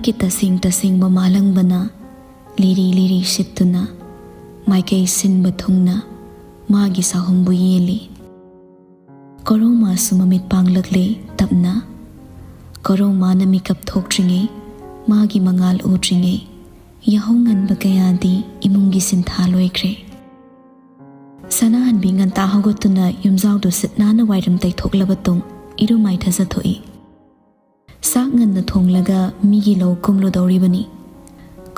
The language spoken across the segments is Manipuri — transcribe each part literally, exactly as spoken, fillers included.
ꯀꯤ ꯇꯁꯦꯡ ꯇꯁꯦꯡꯕ ꯃꯥꯂꯪꯕꯅ ꯂꯤꯔꯤ ꯂꯤꯔꯤ ꯁꯤꯠꯇꯨꯅ ꯃꯥꯏꯀꯩ ꯁꯤꯟꯕ ꯊꯨꯡꯅ ꯃꯥꯒꯤ ꯁꯥꯍꯨꯝꯕꯨ ꯌꯦꯜꯂꯤ꯫ ꯀꯣꯔꯧꯃꯥꯁꯨ ꯃꯃꯤꯠ ꯄꯥꯡꯂꯛꯂꯦ ꯇꯞꯅ꯫ ꯀꯣꯔꯧꯃꯥꯅ ꯃꯤꯀꯞ ꯊꯣꯛꯇ꯭ꯔꯤꯉꯩ, ꯃꯥꯒꯤ ꯃꯉꯥꯜ ꯎꯗ꯭ꯔꯤꯉꯩ, ꯌꯥꯍꯧ ꯉꯟꯕ ꯀꯌꯥꯗꯤ ꯏꯃꯨꯡꯒꯤ ꯁꯤꯟꯊꯥ ꯂꯣꯏꯈ꯭ꯔꯦ꯫ ꯁꯅꯥꯍꯟꯕꯤ ꯉꯟꯇꯥ ꯍꯧꯒꯠꯇꯨꯅ ꯌꯨꯝꯖꯥꯎꯗꯨ ꯁꯤꯠ ꯅꯥꯟꯅ ꯋꯥꯏꯔꯝ ꯇꯩꯊꯣꯛꯂꯕ ꯇꯨꯡ ꯏꯔꯨ ꯃꯥꯏꯊꯖꯊꯣꯛꯏ꯫ ꯆꯥꯛ ꯉꯟꯅ ꯊꯣꯡꯂꯒ ꯃꯤꯒꯤ ꯂꯧ ꯀꯨꯝꯂꯨꯗꯧꯔꯤꯕꯅꯤ꯫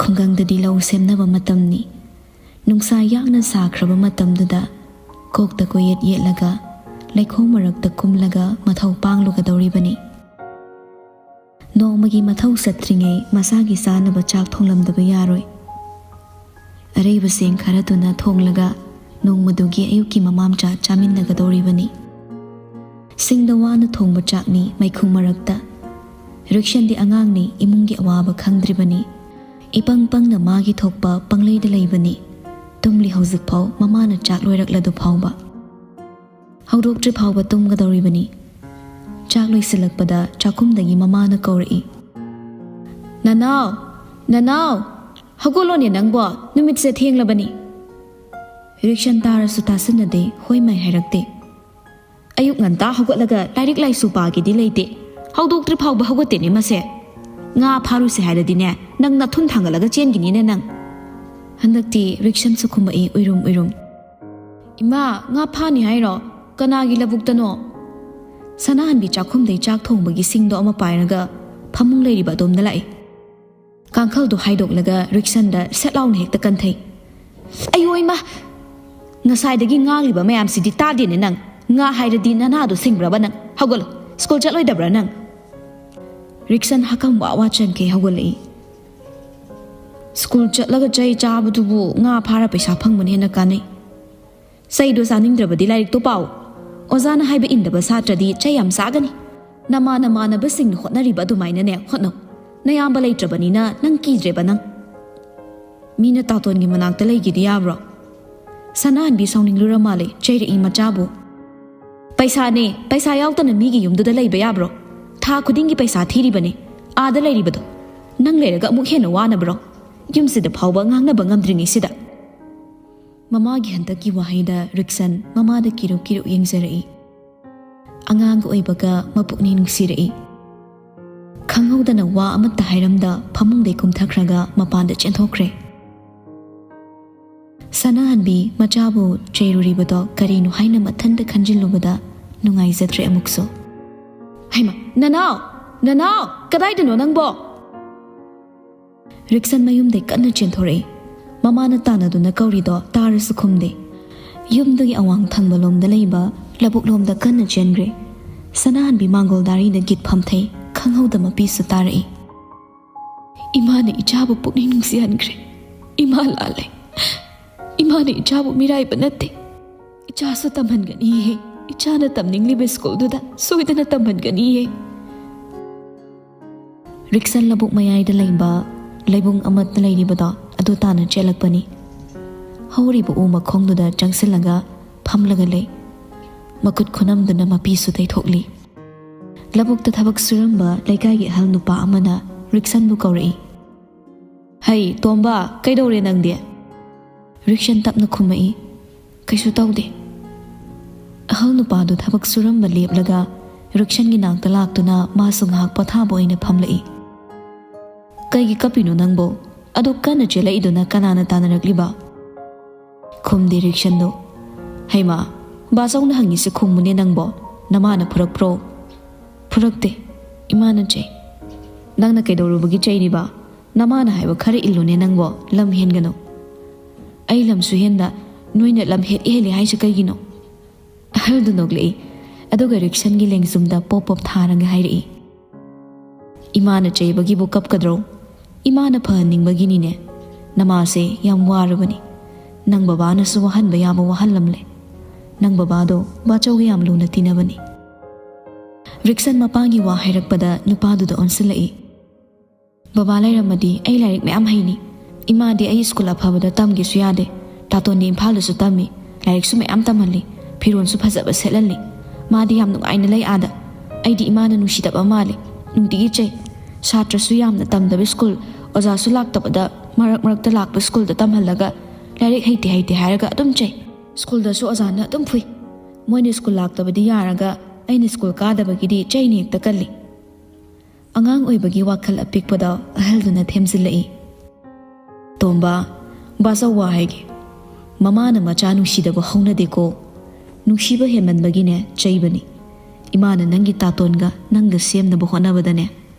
ꯈꯨꯡꯒꯪꯗꯗꯤ ꯂꯧ ꯁꯦꯝꯅꯕ ꯃꯇꯝꯅꯤ꯫ ꯅꯨꯡꯁꯥ ꯌꯥꯛꯅ ꯁꯥꯈ꯭ꯔꯕ ꯃꯇꯝꯗꯨꯗ ꯀꯣꯛꯇ ꯀꯣꯌꯦꯠ ꯌꯦꯠꯂꯒ ꯂꯩꯈꯣꯝ ꯃꯔꯛꯇ ꯀꯨꯝꯂꯒ ꯃꯊꯧ ꯄꯥꯡꯂꯨꯒꯗꯧꯔꯤꯕꯅꯤ꯫ ꯅꯣꯡꯃꯒꯤ ꯃꯊꯧ ꯆꯠꯇ꯭ꯔꯤꯉꯩ ꯃꯁꯥꯒꯤ ꯆꯥꯅꯕ ꯆꯥꯛ ꯊꯣꯡꯂꯝꯗꯕ ꯌꯥꯔꯣꯏ꯫ ꯑꯔꯩꯕ ꯆꯦꯡ ꯈꯔꯗꯨꯅ ꯊꯣꯡꯂꯒ ꯅꯣꯡꯃꯗꯨꯒꯤ ꯑꯌꯨꯛꯀꯤ ꯃꯃꯥꯝꯆꯥ ꯆꯥꯃꯤꯟꯅꯒꯗꯧꯔꯤꯕꯅꯤ꯫ ꯁꯤꯡꯗ ꯋꯥꯅ ꯊꯣꯡꯕ ꯆꯥꯛꯅꯤ ꯃꯩꯈꯨ ꯃꯔꯛꯇ꯫ ꯔꯤꯛꯁꯟꯗꯤ ꯑꯉꯥꯡꯅꯤ, ꯏꯃꯨꯡꯒꯤ ꯑꯋꯥꯕ ꯈꯪꯗ꯭ꯔꯤꯕꯅꯤ꯫ ꯏꯄꯪ ꯄꯪꯅ ꯃꯥꯒꯤ ꯊꯣꯛꯄ ꯄꯪꯂꯩꯗ ꯂꯩꯕꯅꯤ꯫ ꯇꯨꯝꯂꯤ ꯍꯧꯖꯤꯛꯐꯥꯎ ꯃꯃꯥꯅ ꯆꯥꯛ ꯂꯣꯏꯔꯛꯂꯗꯨ ꯐꯥꯎꯕ꯫ ꯍꯧꯗꯣꯛꯇ꯭ꯔꯤ ꯐꯥꯎꯕ ꯇꯨꯝꯒꯗꯧꯔꯤꯕꯅꯤ꯫ ꯆꯥꯛ ꯂꯣꯏꯁꯤꯜꯂꯛꯄꯗ ꯆꯥꯛꯈꯨꯝꯗꯒꯤ ꯃꯃꯥꯅ ꯀꯧꯔꯛꯏ꯫ "ꯅꯅꯥꯎ, ꯅꯅꯥꯎ, ꯍꯧꯒꯠꯂꯣꯅꯦ ꯅꯪꯕꯣ, ꯅꯨꯃꯤꯠꯁꯦ ꯊꯦꯡꯂꯕꯅꯤ꯫" ꯔꯤꯛꯁꯟ ꯇꯥꯔꯁꯨ ꯇꯥꯁꯤꯟꯅꯗꯦ, ꯍꯣꯏ ꯃꯥꯏ ꯍꯥꯏꯔꯛꯇꯦ꯫ "ꯑꯌꯨꯛ ꯉꯟꯇꯥ ꯍꯧꯒꯠꯂꯒ ꯂꯥꯏꯔꯤꯛ ꯂꯥꯏꯁꯨ ꯄꯥꯒꯦꯗꯤ ꯂꯩꯇꯦ, ꯍꯧꯗꯣꯛꯇ꯭ꯔꯤ ꯐꯥꯎꯕ ꯍꯧꯒꯠꯇꯦꯅꯦ ꯃꯁꯦ꯫ ꯉꯥ ꯐꯥꯔꯨꯁꯦ ꯍꯥꯏꯔꯗꯤꯅꯦ, ꯅꯪ ꯅꯊꯨꯟ ꯊꯥꯡꯒꯠꯂꯒ ꯆꯦꯟꯈꯤꯅꯤꯅꯦ ꯅꯪ꯫" ꯍꯟꯗꯛꯇꯤ ꯔꯤꯛꯁꯟꯁꯨ ꯈꯨꯝꯃꯛꯏ ꯎꯏꯔꯨꯝ ꯎꯏꯔꯨꯝ꯫ "ꯏꯃꯥ, ꯉꯥ ꯐꯥꯅꯤ ꯍꯥꯏꯔꯣ? ꯀꯅꯥꯒꯤ ꯂꯧꯕꯨꯛꯇꯅꯣ?" ꯁꯅꯥꯍꯟꯕꯤ ꯆꯥꯛꯈꯨꯝꯗꯩ ꯆꯥꯛ ꯊꯣꯡꯕꯒꯤ ꯁꯤꯡꯗꯣ ꯑꯃ ꯄꯥꯏꯔꯒ ꯐꯃꯨꯡ ꯂꯩꯔꯤꯕ ꯑꯗꯣꯝꯗ ꯂꯥꯛꯏ꯫ ꯀꯥꯡꯈꯜꯗꯣ ꯍꯥꯏꯗꯣꯛꯂꯒ ꯔꯤꯛꯁꯟꯗ ꯁꯠ ꯂꯥꯎꯅ ꯍꯦꯛꯇ ꯀꯟꯊꯩ꯫ "ꯑꯌꯣ ꯏꯃꯥ! ꯉꯁꯥꯏꯗꯒꯤ ꯉꯥꯡꯂꯤꯕ ꯃꯌꯥꯝꯁꯤꯗꯤ ꯇꯥꯗꯦꯅꯦ ꯅꯪ꯫ ꯉꯥ ꯍꯥꯏꯔꯗꯤ ꯅꯅꯥꯗꯣ ꯁꯤꯡꯕ꯭ꯔꯕ ꯅꯪ? ꯍꯧꯒꯠꯂꯣ, ꯁ꯭ꯀꯨꯜ ꯆꯠꯂꯣꯏꯗꯕ꯭ꯔꯥ ꯅꯪ?" ꯔꯤꯛꯁꯟ ꯍꯀꯝ ꯋꯥ ꯋꯥ ꯆꯟꯈꯩ ꯍꯧꯒꯠꯂꯛꯏ꯫ "ꯁ꯭ꯀꯨꯜ ꯆꯠꯂꯒ ꯆꯩ ꯆꯥꯕꯗꯨꯕꯨ ꯉꯥ ꯐꯥꯔ ꯄꯩꯁꯥ ꯐꯪꯕꯅ ꯍꯦꯟꯅ ꯀꯥꯟꯅꯩ꯫ ꯆꯩꯗꯣ ꯆꯥꯅꯤꯡꯗ꯭ꯔꯕꯗꯤ ꯂꯥꯏꯔꯤꯛꯇꯣ ꯄꯥꯎ꯫ ꯑꯣꯖꯥꯅ ꯍꯥꯏꯕ ꯏꯟꯗꯕ ꯁꯥꯇ꯭ꯔꯗꯤ ꯆꯩ ꯌꯥꯝ ꯆꯥꯒꯅꯤ꯫ ꯅꯃꯥ ꯅꯃꯥꯟꯅꯕꯁꯤꯡꯅ ꯍꯣꯠꯅꯔꯤꯕ ꯑꯗꯨꯃꯥꯏꯅꯅꯦ ꯍꯣꯠꯅꯧ꯫ ꯅꯌꯥꯝꯕ ꯂꯩꯇ꯭ꯔꯕꯅꯤꯅ ꯅꯪ ꯀꯤꯗ꯭ꯔꯦꯕ ꯅꯪ꯫ ꯃꯤꯅ ꯇꯥꯇꯣꯟꯒꯤ ꯃꯅꯥꯛꯇ ꯂꯩꯒꯦꯗꯤ ꯌꯥꯕ꯭ꯔꯣ? ꯁꯅꯥꯍꯟꯕꯤ ꯁꯥꯎꯅꯤꯡꯂꯨꯔ ꯃꯥꯜꯂꯦ, ꯆꯩꯔꯛꯏ ꯃꯆꯥꯕꯨ꯫ ꯄꯩꯁꯥꯅꯦ, ꯄꯩꯁꯥ ꯌꯥꯎꯗꯅ ꯃꯤꯒꯤ ꯌꯨꯝꯗꯨꯗ ꯂꯩꯕ ꯌꯥꯕ꯭ꯔꯣ? ꯊꯥ ꯈꯨꯗꯤꯡꯒꯤ ꯄꯩꯁꯥ ꯊꯤꯔꯤꯕꯅꯦ, ꯑꯥꯗ ꯂꯩꯔꯤꯕꯗꯣ꯫ ꯅꯪ ꯂꯩꯔꯒ ꯑꯃꯨꯛ ꯍꯦꯟꯅ ꯋꯥꯅꯕ꯭ꯔꯣ? ꯌꯨꯝꯁꯤꯗ ꯐꯥꯎꯕ ꯉꯥꯡꯅꯕ ꯉꯝꯗ꯭ꯔꯤꯉꯩꯁꯤꯗ꯫ ꯃꯃꯥꯒꯤ ꯍꯟꯗꯛꯀꯤ ꯋꯥꯍꯩꯗ ꯔꯤꯛꯁꯟ ꯃꯃꯥꯗ ꯀꯤꯔꯨ ꯀꯤꯔꯨ ꯌꯦꯡꯖꯔꯛꯏ꯫ ꯑꯉꯥꯡ ꯑꯣꯏꯕꯒ ꯃꯄꯨꯛꯅꯤꯡ ꯅꯨꯡꯁꯤꯔꯛꯏ꯫ ꯈꯪꯍꯧꯗꯅ ꯋꯥ ꯑꯃꯠꯇ ꯍꯥꯏꯔꯝꯗ ꯐꯃꯨꯡꯗꯩ ꯀꯨꯝꯊꯈ꯭ꯔꯒ ꯃꯄꯥꯟꯗ ꯆꯦꯟꯊꯣꯛꯈ꯭ꯔꯦ꯫ ꯁꯅꯥꯍꯟꯕꯤ ꯃꯆꯥꯕꯨ ꯆꯩꯔꯨꯔꯤꯕꯗꯣ ꯀꯔꯤꯅꯣ ꯍꯥꯏꯅ ꯃꯊꯟꯇ ꯈꯟꯖꯤꯜꯂꯨꯕꯗ ꯅꯨꯡꯉꯥꯏꯖꯗ꯭ꯔꯦ ꯑꯃꯨꯛꯁꯨ꯫ "ꯍꯩꯃꯥ, ꯅꯅꯥꯎ! ꯅꯅꯥꯎ! ꯀꯗꯥꯏꯗꯅꯣ ꯅꯪꯕꯣ?" ꯔꯤꯛꯁꯟ ꯃꯌꯨꯝꯗꯩ ꯀꯟꯅ ꯆꯦꯟꯊꯣꯔꯛꯏ꯫ ꯃꯃꯥꯅ ꯇꯥꯟꯅꯗꯨꯅ ꯀꯧꯔꯤꯗꯣ ꯇꯥꯔꯁꯨ ꯈꯨꯝꯗꯦ꯫ ꯌꯨꯝꯗꯨꯒꯤ ꯑꯋꯥꯡ ꯊꯪꯕ ꯂꯣꯝꯗ ꯂꯩꯕ ꯂꯧꯕꯨꯛ ꯂꯣꯝꯗ ꯀꯟꯅ ꯆꯦꯟꯈ꯭ꯔꯦ꯫ ꯁꯅꯥꯍꯟꯕꯤ ꯃꯥꯡꯒꯣꯜ ꯗꯥꯔꯤꯗ ꯒꯤꯠ ꯐꯝꯊꯩ, ꯈꯪꯍꯧꯗ ꯃꯄꯤꯁꯨ ꯇꯥꯔꯛꯏ꯫ "ꯏꯃꯥꯅ ꯏꯆꯥꯕꯨ ꯄꯨꯛꯅꯤꯡ ꯅꯨꯡꯁꯤꯍꯟꯈ꯭ꯔꯦ꯫ ꯏꯃꯥ ꯂꯥꯜꯂꯦ꯫ ꯏꯃꯥꯅ ꯏꯆꯥꯕꯨ ꯃꯤꯔꯥꯏꯕ ꯅꯠꯇꯦ꯫ ꯏꯆꯥꯁꯨ ꯇꯝꯍꯟꯒꯅꯤꯍꯦ꯫ ꯏꯆꯥꯅ ꯇꯝꯅꯤꯡꯂꯤꯕ ꯁ꯭ꯀꯨꯜꯗꯨꯗ ꯁꯣꯏꯗꯅ ꯇꯝꯍꯟꯒꯅꯤꯍꯦ꯫" ꯔꯤꯛꯁꯟ ꯂꯧꯕꯨꯛ ꯃꯌꯥꯏꯗ ꯂꯩꯕ ꯂꯩꯕꯨꯡ ꯑꯃꯠꯇ ꯂꯩꯔꯤꯕꯗꯣ ꯑꯗꯨ ꯇꯥꯟꯅ ꯆꯦꯜꯂꯛꯄꯅꯤ꯫ ꯍꯧꯔꯤꯕ ꯎ ꯃꯈꯣꯡꯗꯨꯗ ꯆꯪꯁꯤꯜꯂꯒ ꯐꯝꯂꯒ ꯂꯩ꯫ ꯃꯈꯨꯠ ꯈꯨꯅꯝꯗꯨꯅ ꯃꯄꯤꯁꯨ ꯇꯩꯊꯣꯛꯂꯤ꯫ ꯂꯧꯕꯨꯛꯇ ꯊꯕꯛ ꯁꯨꯔꯝꯕ ꯂꯩꯀꯥꯏꯒꯤ ꯑꯍꯜ ꯅꯨꯄꯥ ꯑꯃꯅ ꯔꯤꯛꯁꯟꯕꯨ ꯀꯧꯔꯛꯏ꯫ "ꯍꯩ, ꯇꯣꯝꯕ, ꯀꯩꯗꯧꯔꯦ ꯅꯪꯗꯤ?" ꯔꯤꯛꯁꯟ ꯇꯞꯅ ꯈꯨꯝꯃꯛꯏ, "ꯀꯩꯁꯨ ꯇꯧꯗꯦ꯫" ꯑꯍꯜ ꯅꯨꯄꯥꯗꯨ ꯊꯕꯛ ꯁꯨꯔꯝꯕ ꯂꯦꯞꯂꯒ ꯔꯤꯛꯁꯟꯒꯤ ꯅꯥꯛꯇ ꯂꯥꯛꯇꯨꯅ ꯃꯥꯁꯨ ꯉꯥꯏꯍꯥꯛ ꯄꯣꯊꯥꯕ ꯑꯣꯏꯅ ꯐꯝꯂꯛꯏ꯫ "ꯀꯩꯒꯤ ꯀꯞꯄꯤꯅꯣ ꯅꯪꯕꯣ? ꯑꯗꯨꯛ ꯀꯟꯅ ꯆꯦꯜꯂꯛꯏꯗꯨꯅ ꯀꯅꯥꯅ ꯇꯥꯟꯅꯔꯛꯂꯤꯕ?" ꯈꯨꯝꯗꯦ ꯔꯤꯛꯁꯟꯗꯣ꯫ "ꯍꯩꯃꯥ, ꯕꯥꯆꯧꯅ ꯍꯪꯉꯤꯁꯦ ꯈꯨꯝꯃꯨꯅꯦ ꯅꯪꯕꯣ꯫ ꯅꯃꯥꯅ ꯐꯨꯔꯛꯄ꯭ꯔꯣ?" "ꯐꯨꯔꯛꯇꯦ꯫ ꯏꯃꯥꯅ ꯆꯩ꯫" "ꯅꯪꯅ ꯀꯩꯗꯧꯔꯨꯕꯒꯤ ꯆꯩꯔꯤꯕ? ꯅꯃꯥꯅ ꯍꯥꯏꯕ ꯈꯔ ꯏꯜꯂꯨꯅꯦ ꯅꯪꯕꯣ, ꯂꯝ ꯍꯦꯟꯒꯅꯨ꯫" "ꯑꯩ ꯂꯝꯁꯨ ꯍꯦꯟꯗ, ꯅꯣꯏꯅ ꯂꯝ ꯍꯦꯛ ꯍꯦꯜꯂꯤ ꯍꯥꯏꯁꯦ ꯀꯩꯒꯤꯅꯣ?" ꯑꯍꯜꯗꯨ ꯅꯣꯛꯂꯛꯏ, ꯑꯗꯨꯒ ꯔꯤꯛꯁꯟꯒꯤ ꯂꯦꯡꯖꯨꯝꯗ ꯄꯣꯞ ꯄꯣꯞ ꯊꯥꯔꯒ ꯍꯥꯏꯔꯛꯏ, "ꯏꯃꯥꯅ ꯆꯩꯕꯒꯤꯕꯨ ꯀꯞꯀꯗ꯭ꯔꯣ? ꯏꯃꯥꯅ ꯐꯍꯟꯅꯤꯡꯕꯒꯤꯅꯤꯅꯦ꯫ ꯅꯃꯥꯁꯦ ꯌꯥꯝ ꯋꯥꯔꯕꯅꯤ꯫ ꯅꯪ ꯕꯕꯥꯅꯁꯨ ꯋꯥꯍꯟꯕ ꯌꯥꯕ ꯋꯥꯍꯜꯂꯝꯂꯦ꯫ ꯅꯪ ꯕꯕꯥꯗꯣ ꯕꯥꯆꯧꯒ ꯌꯥꯝ ꯂꯨꯅ ꯇꯤꯟꯅꯕꯅꯤ꯫" ꯔꯤꯛꯁꯟ ꯃꯄꯥꯒꯤ ꯋꯥ ꯍꯥꯏꯔꯛꯄꯗ ꯅꯨꯄꯥꯗꯨꯗ ꯑꯣꯟꯁꯤꯜꯂꯛꯏ꯫ "ꯕꯕꯥ ꯂꯩꯔꯝꯃꯗꯤ ꯑꯩ ꯂꯥꯏꯔꯤꯛ ꯃꯌꯥꯝ ꯍꯩꯅꯤ꯫ ꯏꯃꯥꯗꯤ ꯑꯩ ꯁ꯭ꯀꯨꯜ ꯑꯐꯕꯗ ꯇꯝꯒꯦꯁꯨ ꯌꯥꯗꯦ꯫ ꯇꯥꯇꯣꯟꯗꯤ ꯏꯝꯐꯥꯜꯗꯁꯨ ꯇꯝꯃꯤ꯫ ꯂꯥꯏꯔꯤꯛꯁꯨ ꯃꯌꯥꯝ ꯇꯝꯍꯜꯂꯤ꯫ ꯐꯤꯔꯣꯜꯁꯨ ꯐꯖꯕ ꯁꯦꯠꯍꯜꯂꯤ꯫ ꯃꯥꯗꯤ ꯌꯥꯝ ꯅꯨꯡꯉꯥꯏꯅ ꯂꯩ ꯑꯥꯗ꯫ ꯑꯩꯗꯤ ꯏꯃꯥꯅ ꯅꯨꯡꯁꯤꯗꯕ ꯃꯥꯜꯂꯤ꯫ ꯅꯨꯡꯇꯤꯒꯤ ꯆꯩ꯫ ꯁꯥꯇ꯭ꯔꯁꯨ ꯌꯥꯝꯅ ꯇꯝꯗꯕ ꯁ꯭ꯀꯨꯜ, ꯑꯣꯖꯥꯁꯨ ꯂꯥꯛꯇꯕꯗ ꯃꯔꯛ ꯃꯔꯛꯇ ꯂꯥꯛꯄ ꯁ꯭ꯀꯨꯜꯗ ꯇꯝꯍꯜꯂꯒ ꯂꯥꯏꯔꯤꯛ ꯍꯩꯇꯦ ꯍꯩꯇꯦ ꯍꯥꯏꯔꯒ ꯑꯗꯨꯝ ꯆꯩ꯫ ꯁ꯭ꯀꯨꯜꯗꯁꯨ ꯑꯣꯖꯥꯅ ꯑꯗꯨꯝ ꯐꯨꯏ꯫ ꯃꯣꯏꯅ ꯁ꯭ꯀꯨꯜ ꯂꯥꯛꯇꯕꯗꯤ ꯌꯥꯔꯒ ꯑꯩꯅ ꯁ꯭ꯀꯨꯜ ꯀꯥꯗꯕꯒꯤꯗꯤ ꯆꯩꯅ ꯍꯦꯛꯇ ꯀꯜꯂꯤ꯫ ꯑꯉꯥꯡ ꯑꯣꯏꯕꯒꯤ ꯋꯥꯈꯜ ꯑꯄꯤꯛꯄꯗꯣ ꯑꯍꯜꯗꯨꯅ ꯊꯦꯝꯖꯤꯜꯂꯛꯏ꯫ "ꯇꯣꯝꯕ, ꯕꯥꯆꯧ ꯋꯥ ꯍꯥꯏꯒꯦ꯫ ꯃꯃꯥꯅ ꯃꯆꯥ ꯅꯨꯡꯁꯤꯗꯕ ꯍꯧꯅꯗꯦꯀꯣ꯫ ꯅꯨꯡꯁꯤꯕ ꯍꯦꯟꯃꯟꯕꯒꯤꯅꯦ ꯆꯩꯕꯅꯤ꯫ ꯏꯃꯥꯅ ꯅꯪꯒꯤ ꯇꯥꯇꯣꯟꯒ ꯅꯪꯒ ꯁꯦꯝꯅꯕ ꯍꯣꯠꯅꯕꯗꯅꯦ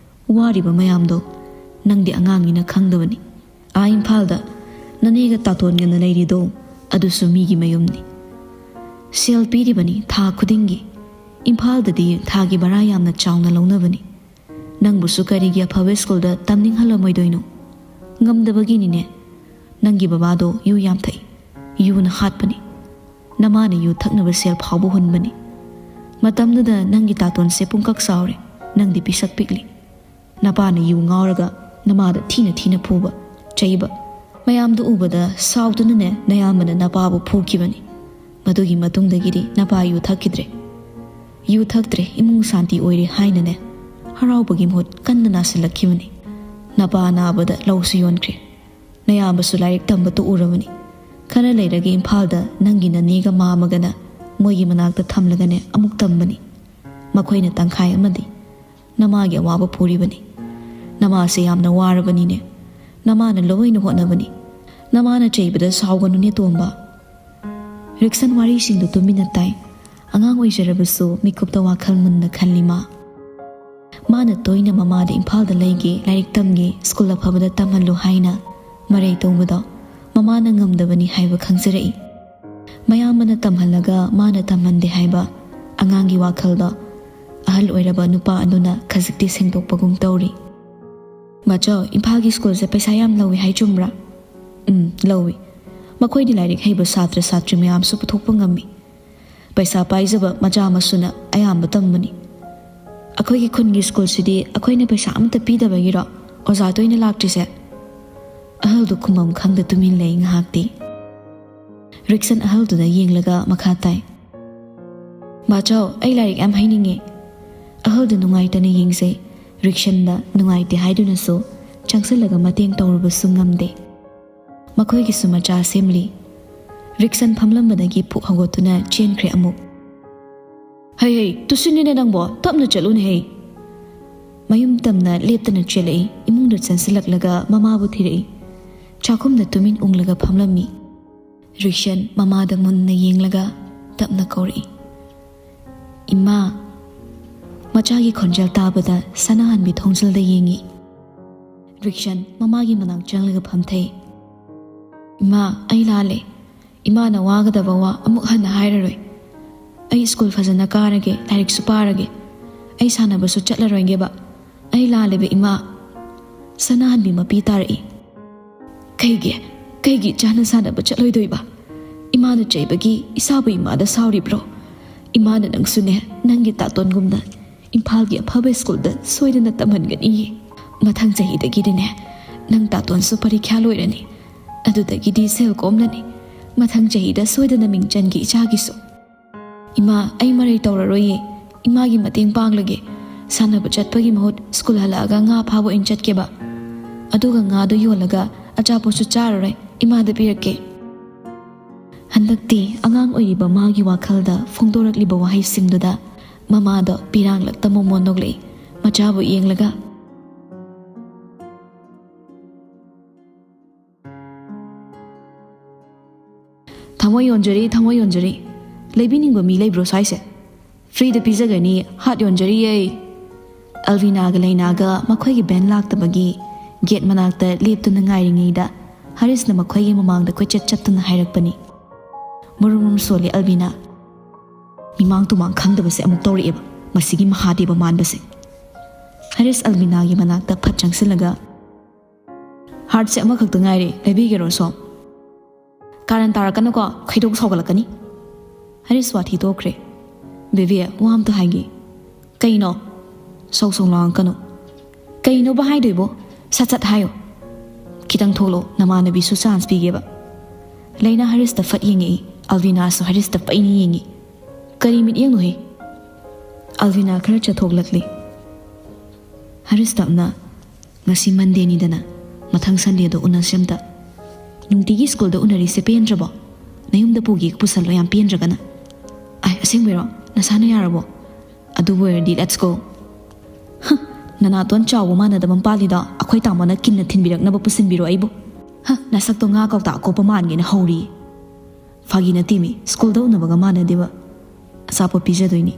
ꯋꯥꯔꯤꯕ ꯃꯌꯥꯝꯗꯣ ꯅꯪꯗꯤ ꯑꯉꯥꯡꯅꯤꯅ ꯈꯪꯗꯕꯅꯤ꯫ ꯑꯥ ꯏꯝꯐꯥꯜꯗ ꯅꯅꯦꯒ ꯇꯥꯇꯣꯟꯒꯅ ꯂꯩꯔꯤꯗꯣ ꯑꯗꯨꯁꯨ ꯃꯤꯒꯤ ꯃꯌꯨꯝꯅꯤ꯫ ꯁꯦꯜ ꯄꯤꯔꯤꯕꯅꯤ ꯊꯥ ꯈꯨꯗꯤꯡꯒꯤ꯫ ꯏꯝꯐꯥꯜꯗꯗꯤ ꯊꯥꯒꯤ ꯚꯔꯥ ꯌꯥꯝꯅ ꯆꯥꯎꯅ ꯂꯧꯅꯕꯅꯤ꯫ ꯅꯪꯕꯨꯁꯨ ꯀꯔꯤꯒꯤ ꯑꯐꯕ ꯁ꯭ꯀꯨꯜꯗ ꯇꯝꯅꯤꯡꯍꯜꯂꯝꯃꯣꯏꯗꯣꯏꯅꯣ? ꯉꯝꯗꯕꯒꯤꯅꯤꯅꯦ꯫ ꯅꯪꯒꯤ ꯕꯕꯥꯗꯣ ꯌꯨ ꯌꯥꯝ ꯊꯛꯏ꯫ ꯌꯨꯅ ꯍꯥꯠꯄꯅꯤ꯫ ꯅꯃꯥꯅ ꯌꯨ ꯊꯛꯅꯕ ꯁꯦꯜ ꯐꯥꯎꯕ ꯍꯨꯟꯕꯅꯤ꯫ ꯃꯇꯝꯗꯨꯗ ꯅꯪꯒꯤ ꯇꯥꯇꯣꯟꯁꯦ ꯄꯨꯡꯀꯛ ꯆꯥꯎꯔꯦ꯫ ꯅꯪꯗꯤ ꯄꯤꯁꯛ ꯄꯤꯛꯂꯤ꯫ ꯅꯄꯥꯅ ꯌꯨ ꯉꯥꯎꯔꯒ ꯅꯃꯥꯗ ꯊꯤꯅ ꯊꯤꯅ ꯐꯨꯕ, ꯆꯩꯕ꯫ ꯃꯌꯥꯝꯗꯨ ꯎꯕꯗ ꯁꯥꯎꯗꯨꯅꯅꯦ ꯅꯌꯥꯝꯕꯅ ꯅꯄꯥꯕꯨ ꯐꯨꯈꯤꯕꯅꯤ꯫ ꯃꯗꯨꯒꯤ ꯃꯇꯨꯡꯗꯒꯤꯗꯤ ꯅꯄꯥ ꯌꯨ ꯊꯛꯈꯤꯗ꯭ꯔꯦ꯫ ꯌꯨ ꯊꯛꯇ꯭ꯔꯦ, ꯏꯃꯨꯡ ꯁꯥꯟꯇꯤ ꯑꯣꯏꯔꯦ ꯍꯥꯏꯅꯅꯦ ꯍꯔꯥꯎꯕꯒꯤ ꯃꯍꯨꯠ ꯀꯟꯅ ꯅꯥꯁꯤꯜꯂꯛꯈꯤꯕꯅꯤ꯫ ꯅꯄꯥ ꯅꯥꯕꯗ ꯂꯧꯁꯨ ꯌꯣꯟꯈ꯭ꯔꯦ꯫ ꯅꯌꯥꯝꯕꯁꯨ ꯂꯥꯏꯔꯤꯛ ꯇꯝꯕ ꯇꯣꯛꯎꯔꯕꯅꯤ꯫ ꯈꯔ ꯂꯩꯔꯒ ꯏꯝꯐꯥꯜꯗ ꯅꯪꯒꯤ ꯅꯅꯦꯒ ꯃꯥꯃꯒꯅ ꯃꯣꯏꯒꯤ ꯃꯅꯥꯛꯇ ꯊꯝꯂꯒꯅꯦ ꯑꯃꯨꯛ ꯇꯝꯕꯅꯤ꯫ ꯃꯈꯣꯏꯅ ꯇꯪꯈꯥꯏ ꯑꯃꯗꯤ ꯅꯃꯥꯒꯤ ꯑꯋꯥꯕ ꯄꯨꯔꯤꯕꯅꯤ꯫ ꯅꯃꯥꯁꯦ ꯌꯥꯝꯅ ꯋꯥꯔꯕꯅꯤꯅꯦ꯫ ꯅꯃꯥꯅ ꯂꯣꯏꯅ ꯍꯣꯠꯅꯕꯅꯤ꯫ ꯅꯃꯥꯅ ꯆꯩꯕꯗ ꯁꯥꯎꯒꯅꯨꯅꯦ ꯇꯣꯝꯕ꯫ ꯔꯤꯛꯁꯟ ꯋꯥꯔꯤꯁꯤꯡꯗꯨ ꯇꯨꯃꯤꯟꯅ ꯇꯥꯏ꯫ ꯑꯉꯥꯡ ꯑꯣꯏꯖꯔꯕꯁꯨ ꯃꯤꯀꯨꯞꯇ ꯋꯥꯈꯜ ꯃꯨꯟꯅ ꯈꯜꯂꯤ ꯃꯥ꯫ ꯃꯥꯅ ꯇꯣꯏꯅ ꯃꯃꯥꯗ ꯏꯝꯐꯥꯜꯗ ꯂꯩꯒꯦ, ꯂꯥꯏꯔꯤꯛ ꯇꯝꯒꯦ, ꯁ꯭ꯀꯨꯜ ꯑꯐꯕꯗ ꯇꯝꯍꯜꯂꯨ ꯍꯥꯏꯅ ꯃꯔꯩ ꯇꯧꯕꯗꯣ ꯃꯃꯥꯅ ꯉꯝꯗꯕꯅꯤ ꯍꯥꯏꯕ ꯈꯪꯖꯔꯛꯏ꯫ ꯃꯌꯥꯝꯕꯅ ꯇꯝꯍꯜꯂꯒ ꯃꯥꯅ ꯇꯝꯍꯟꯗꯦ ꯍꯥꯏꯕ ꯑꯉꯥꯡꯒꯤ ꯋꯥꯈꯜꯗꯣ ꯑꯍꯜ ꯑꯣꯏꯔꯕ ꯅꯨꯄꯥ ꯑꯗꯨꯅ ꯈꯖꯤꯛꯇꯤ ꯁꯦꯡꯗꯣꯛꯄꯒꯨꯝ ꯇꯧꯔꯤ꯫ "ꯕꯥꯆꯧ, ꯏꯝꯐꯥꯜꯒꯤ ꯁ꯭ꯀꯨꯜꯁꯦ ꯄꯩꯁꯥ ꯌꯥꯝ ꯂꯧꯏ ꯍꯥꯏ, ꯆꯨꯝꯕ꯭ꯔꯥ?" "ꯎꯝ, ꯂꯧꯏ꯫ ꯃꯈꯣꯏꯗꯤ ꯂꯥꯏꯔꯤꯛ ꯍꯩꯕ ꯁꯥꯇ꯭ꯔ ꯁꯥꯇ꯭ꯔꯤ ꯃꯌꯥꯝꯁꯨ ꯄꯨꯊꯣꯛꯄ ꯉꯝꯃꯤ꯫ ꯄꯩꯁꯥ ꯄꯥꯏꯖꯕ ꯃꯆꯥ ꯃꯁꯨꯅ ꯑꯌꯥꯝꯕ ꯇꯝꯕꯅꯤ꯫ ꯑꯩꯈꯣꯏꯒꯤ ꯈꯨꯟꯒꯤ ꯁ꯭ꯀꯨꯜꯁꯤꯗꯤ ꯑꯩꯈꯣꯏꯅ ꯄꯩꯁꯥ ꯑꯃꯠꯇ ꯄꯤꯗꯕꯒꯤꯔꯣ ꯑꯣꯖꯥ ꯇꯣꯏꯅ ꯂꯥꯛꯇ꯭ꯔꯤꯁꯦ?" ꯑꯍꯜꯗꯨ ꯈꯨꯝꯐꯝ ꯈꯪꯗ ꯇꯨꯃꯤꯟ ꯂꯩ ꯉꯥꯏꯍꯥꯛꯇꯤ꯫ ꯔꯤꯛꯁꯟ ꯑꯍꯜꯗꯨꯗ ꯌꯦꯡꯂꯒ ꯃꯈꯥ ꯇꯥꯏ꯫ "ꯕꯥꯆꯧ, ꯑꯩ ꯂꯥꯏꯔꯤꯛ ꯌꯥꯝ ꯍꯩꯅꯤꯡꯉꯦ꯫" ꯑꯍꯜꯗꯨ ꯅꯨꯡꯉꯥꯏꯇꯅ ꯌꯦꯡꯖꯩ꯫ ꯔꯤꯛꯁꯟꯗ ꯅꯨꯡꯉꯥꯏꯇꯦ ꯍꯥꯏꯗꯨꯅꯁꯨ ꯆꯪꯁꯤꯜꯂꯒ ꯃꯇꯦꯡ ꯇꯧꯔꯨꯕꯁꯨ ꯉꯝꯗꯦ꯫ ꯃꯈꯣꯏꯒꯤꯁꯨ ꯃꯆꯥ ꯁꯦꯝꯂꯤ꯫ ꯔꯤꯛꯁꯟ ꯐꯝꯂꯝꯕꯗꯒꯤ ꯄꯨꯛ ꯍꯧꯒꯠꯇꯨꯅ ꯆꯦꯟꯈ꯭ꯔꯦ ꯑꯃꯨꯛ꯫ "ꯍꯩ ꯍꯩ, ꯇꯨꯁꯤꯟꯅꯤꯅꯦ ꯅꯪꯕꯣ, ꯇꯞꯅ ꯆꯠꯂꯨꯅꯦ ꯍꯩ!" ꯃꯌꯨꯝ ꯇꯝꯅ ꯂꯦꯞꯇꯅ ꯆꯦꯜꯂꯛꯏ꯫ ꯏꯃꯨꯡꯗ ꯆꯪꯁꯤꯜꯂꯛꯂꯒ ꯃꯃꯥꯕꯨ ꯊꯤꯔꯛꯏ꯫ ꯆꯥꯛꯈꯨꯝꯗ ꯇꯨꯃꯤꯟ ꯎꯪꯂꯒ ꯐꯝꯂꯝꯃꯤ꯫ ꯔꯤꯛꯁꯟ ꯃꯃꯥꯗ ꯃꯨꯟꯅ ꯌꯦꯡꯂꯒ ꯇꯞꯅ ꯀꯧꯔꯛꯏ, "ꯏꯃꯥ!" ꯃꯆꯥꯒꯤ ꯈꯣꯟꯖꯦꯜ ꯇꯥꯕꯗ ꯁꯅꯥꯍꯟꯕꯤ ꯊꯣꯡꯖꯤꯜꯗ ꯌꯦꯡꯉꯤ꯫ ꯔꯤꯛꯁꯟ ꯃꯃꯥꯒꯤ ꯃꯅꯥꯛ ꯆꯪꯂꯒ ꯐꯝꯊꯩ꯫ "ꯏꯃꯥ, ꯑꯩ ꯂꯥꯜꯂꯦ꯫ ꯏꯃꯥꯅ ꯋꯥꯒꯗꯕ ꯋꯥ ꯑꯃꯨꯛ ꯍꯟꯅ ꯍꯥꯏꯔꯔꯣꯏ꯫ ꯑꯩ ꯁ꯭ꯀꯨꯜ ꯐꯖꯅ ꯀꯥꯔꯒꯦ, ꯂꯥꯏꯔꯤꯛꯁꯨ ꯄꯥꯔꯒꯦ꯫ ꯑꯩ ꯁꯥꯟꯅꯕꯁꯨ ꯆꯠꯂꯔꯣꯏꯒꯦꯕ꯫ ꯑꯩ ꯂꯥꯜꯂꯦꯕ, ꯏꯃꯥ꯫" ꯁꯅꯥꯍꯟꯕꯤ ꯃꯄꯤ ꯇꯥꯔꯛꯏ꯫ "ꯀꯩꯒꯤ? ꯀꯩꯒꯤ ꯏꯆꯥꯅ ꯁꯥꯟꯅꯕ ꯆꯠꯂꯣꯏꯗꯣꯏꯕ? ꯏꯃꯥꯅ ꯆꯩꯕꯒꯤ ꯏꯁꯥꯕꯨ ꯏꯃꯥꯗ ꯁꯥꯎꯔꯤꯕ꯭ꯔꯣ? ꯏꯃꯥꯅ ꯅꯪꯁꯨꯅꯦ, ꯅꯪꯒꯤ ꯇꯥꯇꯣꯟꯒꯨꯝꯅ ꯏꯝꯐꯥꯜꯒꯤ ꯑꯐꯕ ꯁ꯭ꯀꯨꯜꯗ ꯁꯣꯏꯗꯅ ꯇꯝꯍꯟꯒꯅꯤꯌꯦ꯫ ꯃꯊꯪ ꯆꯍꯤꯗꯒꯤꯗꯤꯅꯦ, ꯅꯪ ꯇꯥꯇꯣꯟꯁꯨ ꯄꯔꯤꯈ꯭ꯌꯥ ꯂꯣꯏꯔꯅꯤ꯫ ꯑꯗꯨꯗꯒꯤꯗꯤ ꯁꯦꯜ ꯀꯣꯝꯂꯅꯤ꯫ ꯃꯊꯪ ꯆꯍꯤꯗ ꯁꯣꯏꯗꯅ ꯃꯤꯡ ꯆꯟꯒꯦ ꯏꯆꯥꯒꯤꯁꯨ꯫ ꯏꯃꯥ, ꯑꯩ ꯃꯔꯩ ꯇꯧꯔꯔꯣꯏꯌꯦ꯫ ꯏꯃꯥꯒꯤ ꯃꯇꯦꯡ ꯄꯥꯡꯂꯒꯦ꯫ ꯁꯥꯟꯅꯕ ꯆꯠꯄꯒꯤ ꯃꯍꯨꯠ ꯁ꯭ꯀꯨꯜ ꯍꯜꯂꯛꯑꯒ ꯉꯥ ꯐꯥꯕ ꯑꯣꯏꯅ ꯆꯠꯀꯦꯕ꯫ ꯑꯗꯨꯒ ꯉꯥꯗꯣ ꯌꯣꯜꯂꯒ ꯑꯆꯥꯄꯣꯠꯁꯨ ꯆꯥꯔꯔꯣꯏ, ꯏꯃꯥꯗ ꯄꯤꯔꯛꯀꯦ꯫" ꯍꯟꯗꯛꯇꯤ ꯑꯉꯥꯡ ꯑꯣꯏꯔꯤꯕ ꯃꯥꯒꯤ ꯋꯥꯈꯜꯗ ꯐꯣꯡꯗꯣꯔꯛꯂꯤꯕ ꯋꯥꯍꯩꯁꯤꯡꯗꯨꯗ ꯃꯃꯥꯗꯣ ꯄꯤꯔꯥꯡꯂꯛꯇ ꯃꯣꯃꯣꯟ ꯅꯣꯛꯂꯛꯏ꯫ ꯃꯆꯥꯕꯨ ꯌꯦꯡꯂꯒ, "ꯊꯃꯣꯏ ꯌꯣꯟꯖꯔꯤ, ꯊꯃꯣꯏ ꯌꯣꯟꯖꯔꯤ꯫ ꯂꯩꯕꯤꯅꯤꯡꯕ ꯃꯤ ꯂꯩꯕ꯭ꯔꯣ ꯁ꯭ꯋꯥꯏꯁꯦ? ꯐ꯭ꯔꯤꯗ ꯄꯤꯖꯒꯅꯤ, ꯍꯥꯔꯠ ꯌꯣꯟꯖꯔꯤꯌꯦ!" ꯑꯜꯕꯤꯅꯥꯒ ꯂꯩꯅꯥꯒ ꯃꯈꯣꯏꯒꯤ ꯚꯦꯟ ꯂꯥꯛꯇꯕꯒꯤ ꯒꯦꯠ ꯃꯅꯥꯛꯇ ꯂꯦꯞꯇꯨꯅ ꯉꯥꯏꯔꯤꯉꯩꯗ ꯍꯔꯤꯁꯅ ꯃꯈꯣꯏꯒꯤ ꯃꯃꯥꯡꯗ ꯀꯣꯏꯆꯠ ꯆꯠꯇꯨꯅ ꯍꯥꯏꯔꯛꯄꯅꯤ꯫ ꯃꯨꯔꯨꯝ ꯃꯨꯔꯨꯝ ꯁꯣꯜꯂꯤ ꯑꯜꯕꯤꯅꯥ꯫ "ꯃꯤꯃꯥꯡ ꯇꯨꯃꯥꯡ ꯈꯪꯗꯕꯁꯦ ꯑꯃꯨꯛ ꯇꯧꯔꯛꯑꯦꯕ, ꯃꯁꯤꯒꯤ ꯃꯍꯥꯗꯦꯕ ꯃꯥꯟꯕꯁꯦ꯫" ꯍꯔꯤꯁ ꯑꯜꯕꯤꯅꯥꯒꯤ ꯃꯅꯥꯛꯇ ꯐꯠ ꯆꯪꯁꯤꯜꯂꯒ, "ꯍꯥꯔꯠꯁꯦ ꯑꯃꯈꯛꯇ ꯉꯥꯏꯔꯦ, ꯂꯩꯕꯤꯒꯦꯔꯣ ꯁꯣꯝ?" "ꯀꯥꯔꯟ ꯇꯥꯔꯛꯀꯅꯨꯀꯣ, ꯈꯣꯏꯗꯧ ꯁꯥꯎꯒꯠꯂꯛꯀꯅꯤ꯫" ꯍꯔꯤꯁ ꯋꯥꯊꯤ ꯇꯣꯛꯈ꯭ꯔꯦ꯫ "ꯕꯦꯕꯤ, ꯋꯥ ꯑꯝꯇ ꯍꯥꯏꯒꯦ꯫" "ꯀꯩꯅꯣ?" "ꯁꯧ ꯁꯧ ꯂꯥꯡꯉꯛꯀꯅꯨ꯫" "ꯀꯩꯅꯣꯕ ꯍꯥꯏꯗꯣꯏꯕꯣ? ꯁꯠ ꯁꯠ ꯍꯥꯏꯌꯣ꯫" "ꯈꯤꯇꯪ ꯊꯣꯛꯂꯛꯑꯣ, ꯅꯃꯥꯟꯅꯕꯤꯁꯨ ꯆꯥꯟꯁ ꯄꯤꯒꯦꯕ꯫" ꯂꯩꯅꯥ ꯍꯔꯤꯁꯇ ꯐꯠ ꯌꯦꯡꯉꯛꯏ, ꯑꯜꯕꯤꯅꯥꯁꯨ ꯍꯔꯤꯁꯇ ꯄꯩꯅ ꯌꯦꯡꯉꯤ꯫ "ꯀꯔꯤ ꯃꯤꯠꯌꯦꯡꯅꯣꯍꯦ?" ꯑꯜꯕꯤꯅꯥ ꯈꯔ ꯆꯠꯊꯣꯛꯂꯛꯂꯤ꯫ ꯍꯔꯤꯁ ꯇꯞꯅ, "ꯉꯁꯤ ꯃꯟꯗꯦꯅꯤꯗꯅ, ꯃꯊꯪ ꯁꯟꯗꯦꯗꯣ ꯎꯅꯁꯤ ꯑꯝꯇ꯫ ꯅꯨꯡꯇꯤꯒꯤ ꯁ꯭ꯀꯨꯜꯗ ꯎꯅꯔꯤꯁꯦ ꯄꯦꯟꯗ꯭ꯔꯕꯣ? ꯅꯌꯨꯝꯗ ꯄꯨꯒꯦ ꯄꯨꯁꯜꯂꯣ, ꯌꯥꯝ ꯄꯦꯟꯗ꯭ꯔꯒꯅ꯫ ꯑꯥꯏ, ꯑꯁꯦꯡꯕꯩꯔꯣ? ꯅꯁꯥꯅ ꯌꯥꯔꯕꯣ? ꯑꯗꯨꯕꯨ ꯑꯣꯏꯔꯗꯤ let's go꯫" "ꯍ, ꯅꯅꯥꯇꯣꯟ ꯆꯥꯎꯕ ꯃꯥꯟꯅꯗꯕ ꯑꯃ ꯄꯥꯜꯂꯤꯗꯣ, ꯑꯩꯈꯣꯏ ꯇꯥꯃꯣꯅ ꯀꯤꯟꯅ ꯊꯤꯟꯕꯤꯔꯛꯅꯕ ꯄꯨꯁꯤꯟꯕꯤꯔꯣ ꯑꯩꯕꯨ꯫ ꯍ, ꯅꯁꯛꯇꯣ ꯉꯥ ꯀꯧꯇꯥ ꯑꯀꯣꯞꯄ ꯃꯥꯟꯒꯦꯅ ꯍꯧꯔꯤ꯫" "ꯐꯥꯒꯤ ꯅꯠꯇꯦꯃꯤ, ꯁ꯭ꯀꯨꯜꯗ ꯎꯅꯕꯒ ꯃꯥꯟꯅꯗꯦꯕ꯫ ꯑꯆꯥꯄꯣꯠ ꯄꯤꯖꯗꯣꯏꯅꯤ꯫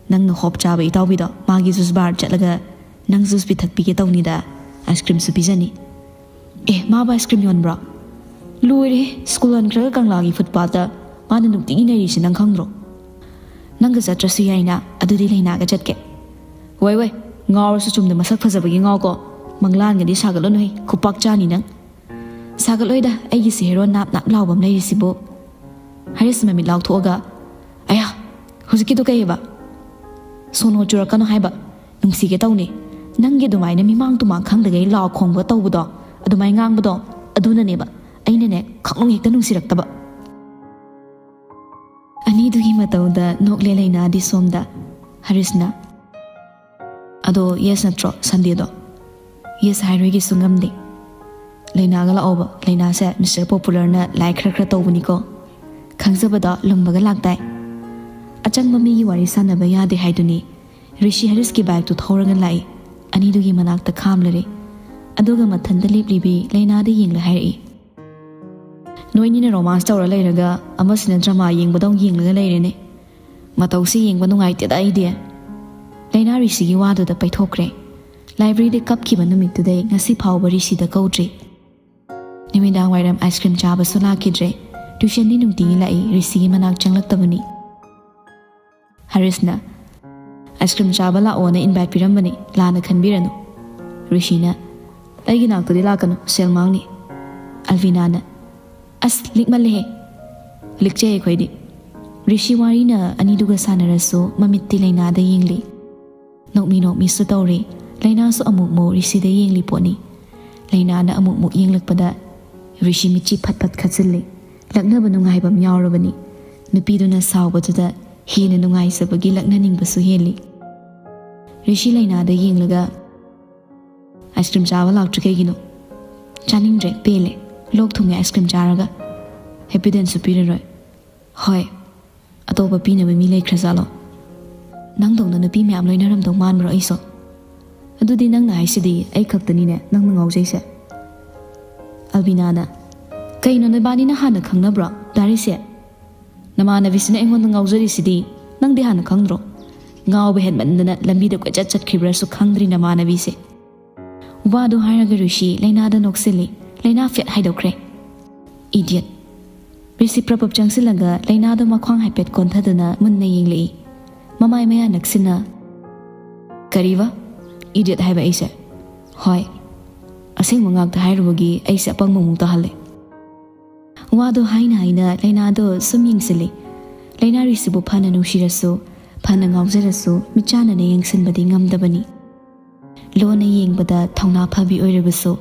ꯅꯪꯅ ꯍꯣꯞ ꯆꯥꯕ ꯏꯇꯥꯎꯕꯤꯗꯣ ꯃꯥꯒꯤ ꯖꯨꯁ ꯕꯥꯔ ꯆꯠꯂꯒ ꯅꯪ ꯖꯨꯁ ꯄꯤꯊꯛꯄꯤꯒꯦ ꯇꯧꯅꯤꯗ, ꯑꯥꯏꯁ ꯀ꯭ꯔꯤꯝꯁꯨ ꯄꯤꯖꯅꯤ꯫" "ꯑꯦ, ꯃꯥꯕꯨ ꯑꯥꯏꯁ ꯀ꯭ꯔꯤꯝ ꯌꯣꯟꯕ꯭ꯔꯣ?" "ꯂꯣꯏꯔꯦ, ꯁ꯭ꯀꯨꯜ ꯍꯟꯈ꯭ꯔꯒ ꯀꯪꯂꯥꯒꯤ ꯐꯨꯠꯄꯥꯠꯇ ꯃꯥꯅ ꯅꯨꯡꯇꯤꯒꯤ ꯅꯩꯔꯤꯁꯦ ꯅꯪ ꯈꯪꯗ꯭ꯔꯣ?" "ꯅꯪꯒ ꯆꯠꯇ꯭ꯔꯁꯨ ꯌꯥꯏꯅ, ꯑꯗꯨꯗꯤ ꯂꯩꯅꯥꯒ ꯆꯠꯀꯦ꯫" "ꯋꯥꯏ ꯋꯥꯏ, ꯉꯥꯎꯔꯁꯨ ꯆꯨꯝꯅ ꯃꯁꯛ ꯐꯖꯕꯒꯤ ꯉꯥꯎꯀꯣ꯫ ꯃꯪꯂꯥꯟꯒꯗꯤ ꯁꯥꯒꯠꯂꯨꯅꯨꯍꯦ, ꯈꯨꯄꯥꯛ ꯆꯥꯅꯤ ꯅꯪ꯫" "ꯁꯥꯒꯠꯂꯣꯏꯗ, ꯑꯩꯒꯤꯁꯦ ꯍꯦꯔꯣ ꯅꯥꯞ ꯅꯥꯞ ꯂꯥꯎꯕ ꯑꯃ ꯂꯩꯔꯤꯁꯤꯕꯨ꯫" ꯍꯔꯤꯁ ꯃꯃꯤꯠ ꯂꯥꯎꯊꯣꯛꯑꯒ, "ꯑꯌꯥ, ꯍꯧꯖꯤꯛꯀꯤꯗꯣ ꯀꯩꯑꯕ?" "ꯁꯣꯅꯣ ꯆꯨꯔꯛꯀꯅꯣ ꯍꯥꯏꯕ, ꯅꯨꯡꯁꯤꯒꯦ ꯇꯧꯅꯤ꯫ ꯅꯪꯒꯤ ꯑꯗꯨꯃꯥꯏꯅ ꯃꯤꯃꯥꯡ ꯇꯨꯃꯥꯡ ꯈꯪꯗꯒꯩ ꯂꯥꯎ ꯈꯣꯡꯕ ꯇꯧꯕꯗꯣ, ꯑꯗꯨꯃꯥꯏꯅ ꯉꯥꯡꯕꯗꯣ, ꯑꯗꯨꯅꯅꯦꯕ ꯑꯩꯅꯅꯦ ꯈꯪꯅꯨꯡ ꯍꯦꯛꯇ ꯅꯨꯡꯁꯤꯔꯛꯇꯕ꯫" ꯑꯅꯤꯗꯨꯒꯤ ꯃꯇꯧꯗ ꯅꯣꯛꯂꯦ ꯂꯩꯅꯥꯗꯤ ꯁꯣꯝꯗ꯫ ꯍꯔꯤꯁꯅ, "ꯑꯗꯣ ꯌꯦꯁ ꯅꯠꯇ꯭ꯔꯣ ꯁꯟꯗꯦꯗꯣ?" "ꯌꯦꯁ ꯍꯥꯏꯔꯣꯏꯒꯦꯁꯨ ꯉꯝꯗꯦ꯫" "ꯂꯩꯅꯥꯒ ꯂꯥꯛꯑꯣꯕ, ꯂꯩꯅꯥꯁꯦ ꯃꯤꯁꯇꯔ ꯄꯣꯄꯨꯂꯔꯅ ꯂꯥꯏ ꯈꯔ ꯈꯔ ꯇꯧꯕꯅꯤꯀꯣ꯫ ꯈꯪꯖꯕꯗꯣ ꯂꯨꯝꯕꯒ ꯂꯥꯛꯇꯥꯏ꯫" ꯑꯆꯪꯕ ꯃꯤꯒꯤ ꯋꯥꯔꯤ ꯁꯥꯟꯅꯕ ꯌꯥꯗꯦ ꯍꯥꯏꯗꯨꯅꯤ꯫ ꯔꯤꯁꯤ ꯍꯔꯤꯁꯀꯤ ꯕꯥꯏꯛꯇꯨ ꯊꯧꯔꯒ ꯂꯥꯛꯏ꯫ ꯑꯅꯤꯗꯨꯒꯤ ꯃꯅꯥꯛꯇ ꯈꯥꯝꯂꯔꯦ꯫ ꯑꯗꯨꯒ ꯃꯊꯟꯇ ꯂꯦꯞꯂꯤꯕꯤ ꯂꯩꯅꯥꯗ ꯌꯦꯡꯂ ꯍꯥꯏꯔꯛꯏ, "ꯅꯣꯏꯅꯤꯅ ꯔꯣꯃꯥꯟꯁ ꯇꯧꯔ ꯂꯩꯔꯒ ꯑꯃꯁꯤꯅ ꯗ꯭ꯔꯃꯥ ꯌꯦꯡꯕꯗꯧ ꯌꯦꯡꯂꯒ ꯂꯩꯔꯦꯅꯦ꯫ ꯃꯇꯧꯁꯤ ꯌꯦꯡꯕ ꯅꯨꯡꯉꯥꯏꯇꯦꯗ ꯑꯩꯗꯤ꯫" ꯂꯩꯅꯥ ꯔꯤꯁꯤꯒꯤ ꯋꯥꯗꯨꯗ ꯄꯩꯊꯣꯛꯈ꯭ꯔꯦ꯫ ꯂꯥꯏꯕ꯭ꯔꯦꯔꯤꯗ ꯀꯞꯈꯤꯕ ꯅꯨꯃꯤꯠꯇꯨꯗꯩ ꯉꯁꯤ ꯐꯥꯎꯕ ꯔꯤꯁꯤꯗ ꯀꯧꯗ꯭ꯔꯤ꯫ ꯅꯨꯃꯤꯗꯥꯡ ꯋꯥꯏꯔꯝ ꯑꯥꯏꯁ ꯀ꯭ꯔꯤꯝ ꯆꯥꯕꯁꯨ ꯂꯥꯛꯈꯤꯗ꯭ꯔꯦ꯫ ꯇ꯭ꯌꯨꯁꯟꯗꯤ ꯅꯨꯡꯇꯤꯒꯤ ꯂꯥꯛꯏ, ꯔꯤꯁꯤꯒꯤ ꯃꯅꯥꯛ ꯆꯪꯂꯛꯇꯕꯅꯤ꯫ ꯍꯔꯤꯁꯅ, "ꯑꯥꯏꯁ ꯀ꯭ꯔꯤꯝ ꯆꯥꯕ ꯂꯥꯛꯑꯣꯅ ꯏꯟꯚꯥꯏꯠ ꯄꯤꯔꯝꯕꯅꯤ, ꯂꯥꯟꯅ ꯈꯟꯕꯤꯔꯅꯨ꯫" ꯔꯤꯁꯤꯅ, "ꯑꯩꯒꯤ ꯅꯥꯛꯇꯗꯤ ꯂꯥꯛꯀꯅꯨ, ꯁꯦꯜ ꯃꯥꯡꯅꯤ꯫" ꯑꯜꯕꯤꯅꯥꯅ, "ꯑꯁ, ꯂꯤꯛꯃꯜꯂꯦꯍꯦ꯫" "ꯂꯤꯛꯆꯩ ꯑꯩꯈꯣꯏꯗꯤ꯫" ꯔꯤꯁꯤ ꯋꯥꯔꯤꯅ ꯑꯅꯤꯗꯨꯒ ꯁꯥꯟꯅꯔꯁꯨ ꯃꯃꯤꯠꯇꯤ ꯂꯩꯅꯥꯗ ꯌꯦꯡꯂꯤ꯫ ꯅꯣꯛꯃꯤ ꯅꯣꯛꯃꯤꯁꯨ ꯇꯧꯔꯤ꯫ ꯂꯩꯅꯥꯁꯨ ꯑꯃꯨꯛꯃꯨꯛ ꯔꯤꯁꯤꯗ ꯌꯦꯡꯂꯤ ꯄꯣꯠꯅꯤ꯫ ꯂꯩꯅꯥꯅ ꯑꯃꯨꯛꯃꯨꯛ ꯌꯦꯡꯂꯛꯄꯗ ꯔꯤꯁꯤ ꯃꯤꯠꯆꯤ ꯐꯠ ꯐꯠ ꯈꯠꯆꯤꯜꯂꯤ꯫ ꯂꯛꯅꯕ ꯅꯨꯡꯉꯥꯏꯕ ꯑꯃ ꯌꯥꯎꯔꯕꯅꯤ꯫ ꯅꯨꯄꯤꯗꯨꯅ ꯁꯥꯎꯕꯗꯨꯗ ꯍꯦꯟꯅ ꯅꯨꯡꯉꯥꯏꯖꯕꯒꯤ ꯂꯛꯅꯅꯤꯡꯕꯁꯨ ꯍꯦꯜꯂꯤ꯫ ꯔꯤꯁꯤ ꯂꯩꯅꯥꯗ ꯌꯦꯡꯂꯒ, ꯑꯥꯏꯁ ꯀ꯭ꯔꯤꯝ ꯆꯥꯕ ꯂꯥꯛꯇ꯭ꯔꯤ ꯀꯩꯒꯤꯅꯣ? ꯆꯥꯅꯤꯡꯗ꯭ꯔꯦ, ꯄꯦꯜꯂꯦ꯫ ꯂꯣꯛ ꯊꯨꯡꯉꯦ ꯑꯥꯏꯁ ꯀ꯭ꯔꯤꯝ ꯆꯥꯔꯒ꯫ ꯍꯦꯄꯤꯗꯦꯟꯁꯁꯨ ꯄꯤꯔꯔꯣꯏ꯫ ꯍꯣꯏ, ꯑꯇꯣꯞꯄ ꯄꯤꯅꯕ ꯃꯤ ꯂꯩꯈ꯭ꯔꯖꯥꯠꯂꯣ? ꯅꯪꯗꯧꯅ ꯅꯨꯄꯤ ꯃꯌꯥꯝ ꯂꯣꯏꯅꯔꯝꯗꯧ ꯃꯥꯟꯕ꯭ꯔꯣ ꯑꯩꯁꯨ? ꯑꯗꯨꯗꯤ ꯅꯪꯅ ꯍꯥꯏꯁꯤꯗꯤ ꯑꯩ ꯈꯛꯇꯅꯤꯅꯦ ꯅꯪꯅ ꯉꯥꯎꯖꯩꯁꯦ꯫ ꯑꯜꯕꯤꯅꯥꯅ, "ꯀꯩꯅꯣ ꯅꯣꯏꯕꯥꯅꯤꯅ ꯍꯥꯟꯅ ꯈꯪꯅꯕ꯭ꯔꯣ ꯗꯥꯔꯤꯁꯦ? ꯅꯃꯥꯟꯅꯕꯤꯁꯤꯅ ꯑꯩꯉꯣꯟꯗ ꯉꯥꯎꯖꯔꯤꯁꯤꯗꯤ ꯅꯪꯗꯤ ꯍꯥꯟꯅ ꯈꯪꯗ꯭ꯔꯣ? ꯉꯥꯎꯕ ꯍꯦꯟꯃꯟꯗꯅ ꯂꯝꯕꯤꯗ ꯀꯣꯏꯆꯠ ꯆꯠꯈꯤꯕ꯭ꯔꯥꯁꯨ ꯈꯪꯗ꯭ꯔꯤ ꯅꯃꯥꯟꯅꯕꯤꯁꯦ꯫" ꯋꯥꯗꯨ ꯍꯥꯏꯔꯒ ꯔꯤꯁꯤ ꯂꯩꯅꯥꯗ ꯅꯣꯛꯁꯤꯜꯂꯤ꯫ ꯂꯩꯅꯥ ꯐꯦꯠ ꯍꯥꯏꯗꯣꯛꯈ꯭ꯔꯦ꯫ "ꯏꯗꯤꯌꯠ!" ꯔꯤꯁꯤ ꯄ꯭ꯔꯄꯞ ꯆꯪꯁꯤꯜꯂꯒ ꯂꯩꯅꯥꯗꯣ ꯃꯈ꯭ꯋꯥꯡ ꯍꯥꯏꯐꯦꯠ ꯀꯣꯟꯊꯗꯨꯅ ꯃꯨꯟꯅ ꯌꯦꯡꯂꯛꯏ꯫ ꯃꯃꯥꯏ ꯃꯌꯥ ꯅꯛꯁꯤꯟꯅ, "ꯀꯔꯤꯕ? ꯏꯗꯤꯌꯠ ꯍꯥꯏꯕ ꯑꯩꯁꯦ?" "ꯍꯣꯏ꯫ ꯑꯁꯦꯡꯕ ꯉꯥꯛꯇ ꯍꯥꯏꯔꯨꯕꯒꯤ ꯑꯩꯁꯦ ꯑꯄꯪꯕ ꯑꯃꯨꯛ ꯇꯥꯍꯜꯂꯦ꯫" ꯋꯥꯗꯣ ꯍꯥꯏꯅ ꯍꯥꯏꯅ ꯂꯩꯅꯥꯗꯣ ꯁꯨꯝ ꯌꯦꯡꯁꯤꯜꯂꯤ꯫ ꯂꯩꯅꯥ ꯔꯤꯁꯤꯕꯨ ꯐꯅ ꯅꯨꯡꯁꯤꯔꯁꯨ, ꯐꯅ ꯉꯥꯎꯖꯔꯁꯨ ꯃꯤꯠꯆꯥꯟꯅꯅ ꯌꯦꯡꯁꯤꯟꯕꯗꯤ ꯉꯝꯗꯕꯅꯤ꯫ ꯂꯣꯟꯅ ꯌꯦꯡꯕꯗ ꯊꯧꯅꯥ ꯐꯕꯤ ꯑꯣꯏꯔꯕꯁꯨ